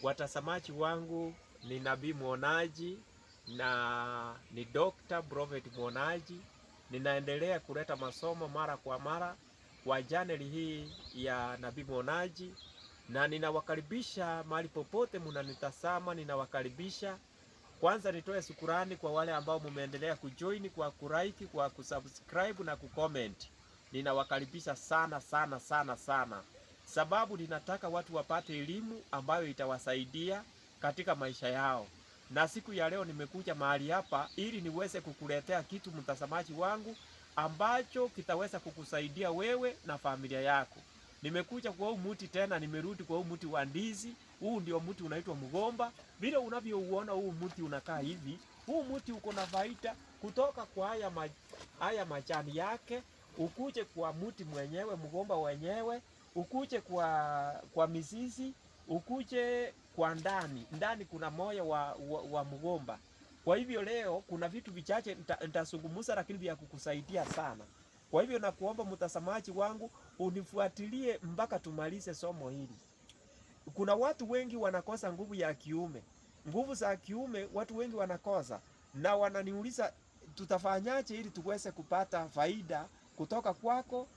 Watazamaji wangu ni Nabii Mwonaji na ni Dr. Prophet Mwonaji. Ninaendelea kuleta masomo mara kwa mara kwa chaneli hii ya Nabii Mwonaji, na ninawakaribisha mahali popote munanitazama, ninawakaribisha. Kwanza nitoe shukurani kwa wale ambao mumeendelea kujoin kwa kulike, kwa kusubscribe na kucomment. Ninawakaribisha sana sana sana sana, sababu ninataka watu wapate elimu ambayo itawasaidia katika maisha yao. Na siku ya leo nimekuja mahali hapa ili niweze kukuletea kitu mtazamaji wangu ambacho kitaweza kukusaidia wewe na familia yako. Nimekuja kwa huu mti tena, nimerudi kwa huu mti wa ndizi. Huu ndio mti unaitwa mgomba. Vile unavyouona huu mti unakaa hivi, huu mti uko na faida kutoka kwa haya majani yake, ukuje kwa mti mwenyewe, mgomba wenyewe, ukuje kwa mizizi, ukuje kwa ndani. Ndani kuna moyo wa mgomba. Kwa hivyo leo kuna vitu vichache nitazungumza, lakini vya kukusaidia sana. Kwa hivyo nakuomba mtazamaji wangu unifuatilie mpaka tumalize somo hili. Kuna watu wengi wanakosa nguvu ya kiume, nguvu za kiume watu wengi wanakosa, na wananiuliza tutafanyaje ili tuweze kupata faida kutoka kwako.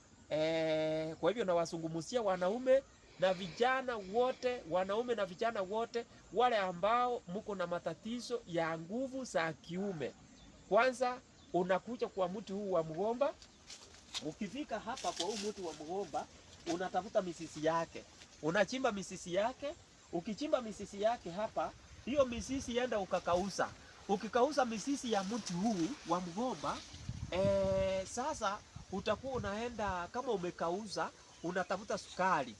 Kwa hivyo nawazungumzia wanaume na vijana wote, wanaume na vijana wote wale ambao mko na matatizo ya nguvu za kiume. Kwanza unakuja kwa mti huu wa mgomba. Ukifika hapa kwa huu mti wa mgomba, unatafuta mizizi yake, unachimba mizizi yake. Ukichimba mizizi yake hapa, hiyo mizizi enda ukakausa. Ukikausa mizizi ya mti huu wa mgomba, sasa utakuwa unaenda kama umekauza, unatafuta sukari.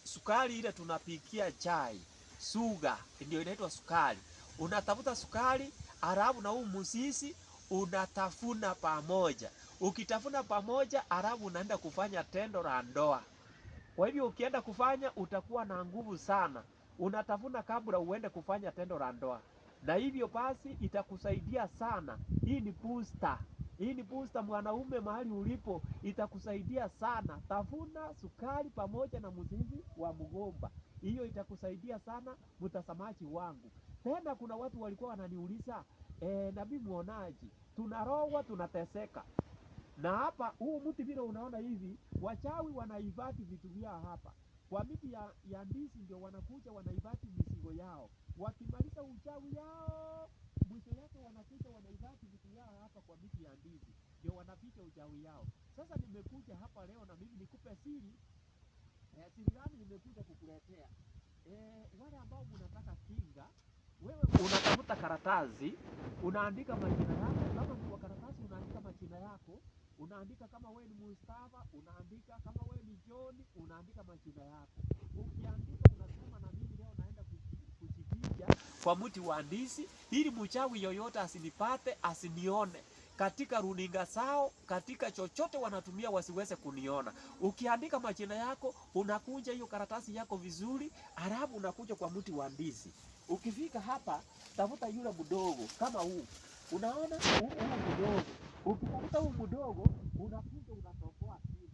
Sukari ile tunapikia chai, suga ndio inaitwa sukari. Unatafuta sukari, halafu na huu mzizi unatafuna pamoja. Ukitafuna pamoja, halafu unaenda kufanya tendo la ndoa. Kwa hivyo ukienda kufanya utakuwa na nguvu sana. Unatafuna kabla uende kufanya tendo la ndoa, na hivyo basi itakusaidia sana. Hii ni booster. Hii ni booster mwanaume, mahali ulipo, itakusaidia sana. Tafuna sukari pamoja na mzizi wa mgomba, hiyo itakusaidia sana mtazamaji wangu. Tena kuna watu walikuwa wananiuliza Nabii Mwonaji, tunarogwa tunateseka na hapa huu mti vile unaona hivi, wachawi wanaivati vitu vyao hapa kwa miti ya ndizi, ndio wanakuja wanaivati mizigo yao. Wakimaliza uchawi yao, mwisho yake wanakuja wanaivati vitu vyao hapa kwa miti ya ndizi, ndio wanaficha uchawi yao. Sasa nimekuja hapa leo na mimi nikupe siri. Siri gani nimekuja kukuletea? Wale ambao mnataka kinga, wewe unatafuta karatasi, unaandika majina yako. Kama ni kwa karatasi unaandika majina yako, unaandika kama wewe ni Mustafa, unaandika kama wewe ni John, unaandika majina yako. Ukiandika unasema na mimi leo naenda kujificha kwa mti wa ndizi ili mchawi yoyote asinipate, asinione katika runinga zao, katika chochote wanatumia wasiweze kuniona. Ukiandika majina yako, unakunja hiyo karatasi yako vizuri, halafu unakuja kwa mti wa ndizi. Ukifika hapa, tafuta yule mdogo kama huu. Unaona huu mdogo. Ukitafuta huu mdogo, unakuja unatoboa simu.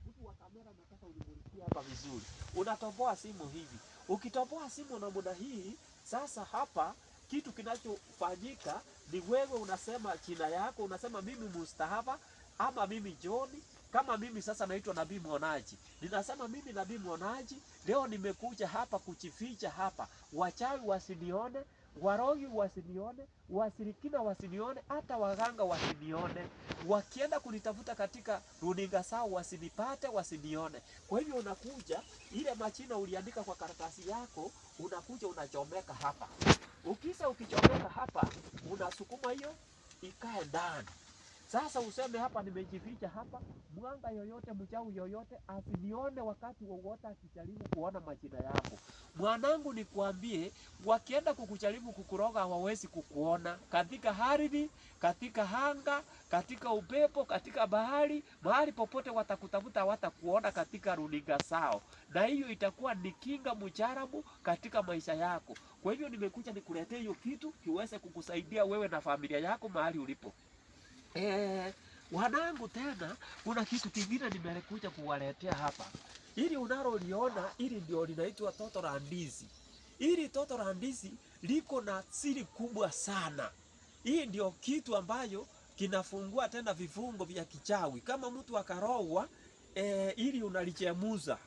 Mtu wa kamera nataka unimulikie hapa vizuri. Unatoboa simu hivi. Ukitoboa simu namna hii, sasa hapa kitu kinachofanyika ni wewe unasema jina yako, unasema mimi Mustafa ama mimi John. Kama mimi sasa naitwa Nabii Mwonaji, ninasema mimi Nabii Mwonaji, leo nimekuja hapa kujificha hapa, wachawi wasinione, warogi wasinione, wasirikina wasinione, hata waganga wasinione. Wakienda kunitafuta katika runinga zao wasinipate, wasinione. Kwa hivyo unakuja ile majina uliandika kwa karatasi yako, unakuja unachomeka hapa. Ukisa ukichomeka hapa, unasukuma hiyo ikae ndani. Sasa useme hapa nimejificha hapa, mwanga yoyote, mchawi yoyote asinione wakati wowote akijaribu kuona majina yako. Mwanangu, nikwambie, wakienda kukujaribu kukuroga hawawezi kukuona katika ardhi, katika anga, katika upepo, katika bahari, mahali popote watakutafuta, hawatakuona katika runinga zao, na hiyo itakuwa ni kinga mujarabu katika maisha yako. Kwa hivyo nimekuja nikuletee hiyo kitu kiweze kukusaidia wewe na familia yako mahali ulipo. Wanangu, tena kuna kitu kingine nimekuja kuwaletea hapa. Hili unaloliona hili ndio linaitwa toto la ndizi. Ili toto la ndizi liko na siri kubwa sana. Hii ndio kitu ambayo kinafungua tena vifungo vya kichawi. Kama mtu akarogwa, ili unalichemuza,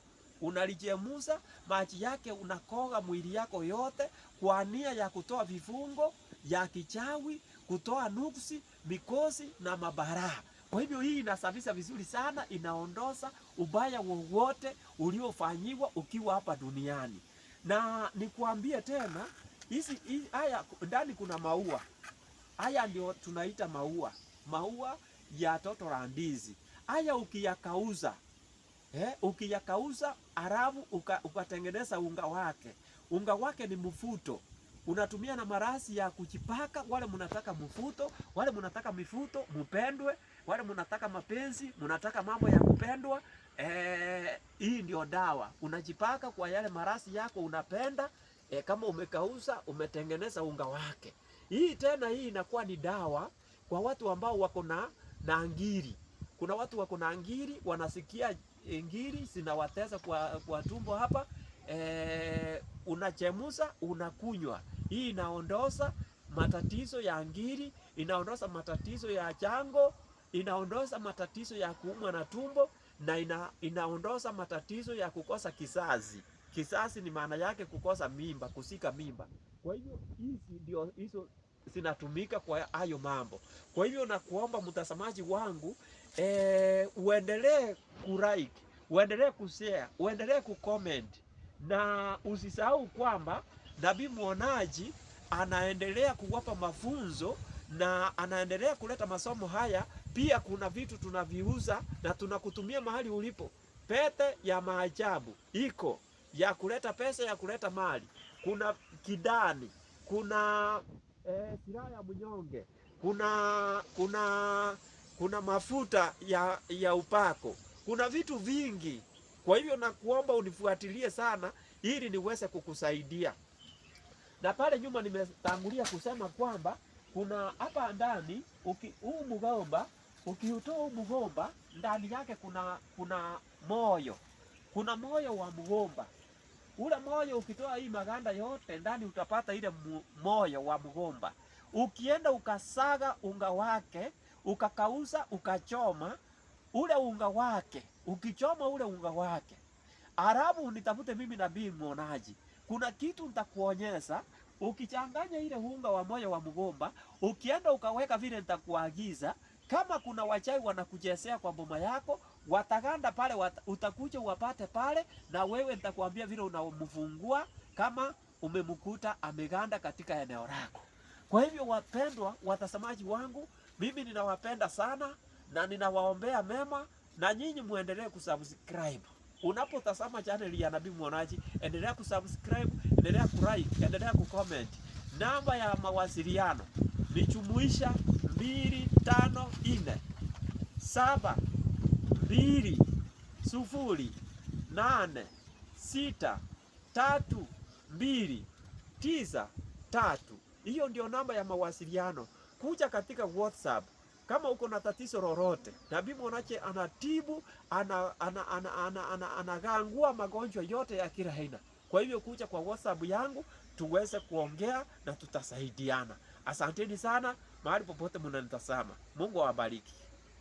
unalichemuza maji yake, unakoga mwili yako yote kwa nia ya kutoa vifungo ya kichawi, kutoa nuksi, mikosi na mabaraa. Kwa hivyo hii inasafisha vizuri sana, inaondoza ubaya wowote uliofanyiwa ukiwa hapa duniani. Na nikuambie tena hizi haya ndani kuna maua. Haya ndio tunaita maua, maua ya toto la ndizi. Haya ukiyakauza, ukiyakauza halafu ukatengeneza unga wake. Unga wake ni mfuto. Unatumia na marasi ya kujipaka. Wale mnataka mfuto, wale mnataka mifuto, mupendwe, wale mnataka mapenzi, mnataka mambo ya kupendwa. Hii ndio dawa. Unajipaka kwa yale marasi yako unapenda. Kama umekauza, umetengeneza unga wake. Hii tena hii inakuwa ni dawa kwa watu ambao wako na ngiri. Kuna watu wako na ngiri, wanasikia ngiri zinawatesa kwa tumbo hapa. Unachemusa, unakunywa. Hii inaondoza matatizo ya ngiri, inaondoza matatizo ya chango, inaondoza matatizo ya kuumwa na tumbo na inaondoza matatizo ya kukosa kizazi. Kizazi ni maana yake kukosa mimba, kusika mimba. Kwa hivyo hizi ndio hizo zinatumika kwa hayo mambo. Kwa hivyo nakuomba mtazamaji wangu, uendelee kulike, uendelee kushare, uendelee kucomment na usisahau kwamba Nabii Mwonaji anaendelea kuwapa mafunzo na anaendelea kuleta masomo haya. Pia kuna vitu tunaviuza na tunakutumia mahali ulipo. Pete ya maajabu iko ya kuleta pesa, ya kuleta mali. Kuna kidani, kuna silaha ya mnyonge, kuna mafuta ya upako, kuna vitu vingi. Kwa hivyo nakuomba unifuatilie sana ili niweze kukusaidia. Na pale nyuma nimetangulia kusema kwamba kuna hapa ndani huu mgomba, ukiutoa huu mgomba ndani yake kuna moyo. Kuna moyo wa mgomba. Ule moyo ukitoa hii maganda yote ndani utapata ile moyo wa mgomba. Ukienda ukasaga unga wake, ukakauza, ukachoma ule unga wake, ukichoma ule unga wake, halafu nitafute mimi Nabii Mwonaji, kuna kitu nitakuonyesha. Ukichanganya ile unga wa moyo wa mgomba, ukienda ukaweka vile nitakuagiza, kama kuna wachawi wanakuchezea kwa boma yako, wataganda pale, utakuja uwapate pale, na wewe nitakuambia vile unamfungua kama umemkuta ameganda katika eneo lako. Kwa hivyo wapendwa watazamaji wangu, mimi ninawapenda sana na ninawaombea mema, na nyinyi muendelee kusubscribe. Unapotazama channel ya Nabii Mwonaji, endelea kusubscribe, endelea kulike, endelea kucomment. Namba ya mawasiliano ni jumuisha 254 7 2 0 8 6 3 2 9 3. Hiyo ndio namba ya mawasiliano. Kuja katika WhatsApp kama uko na tatizo lolote, Nabii Mwonaji anatibu, anagangua magonjwa yote ya kila aina. Kwa hivyo kuja kwa WhatsApp yangu tuweze kuongea na tutasaidiana. Asanteni sana mahali popote mnanitazama. Mungu awabariki.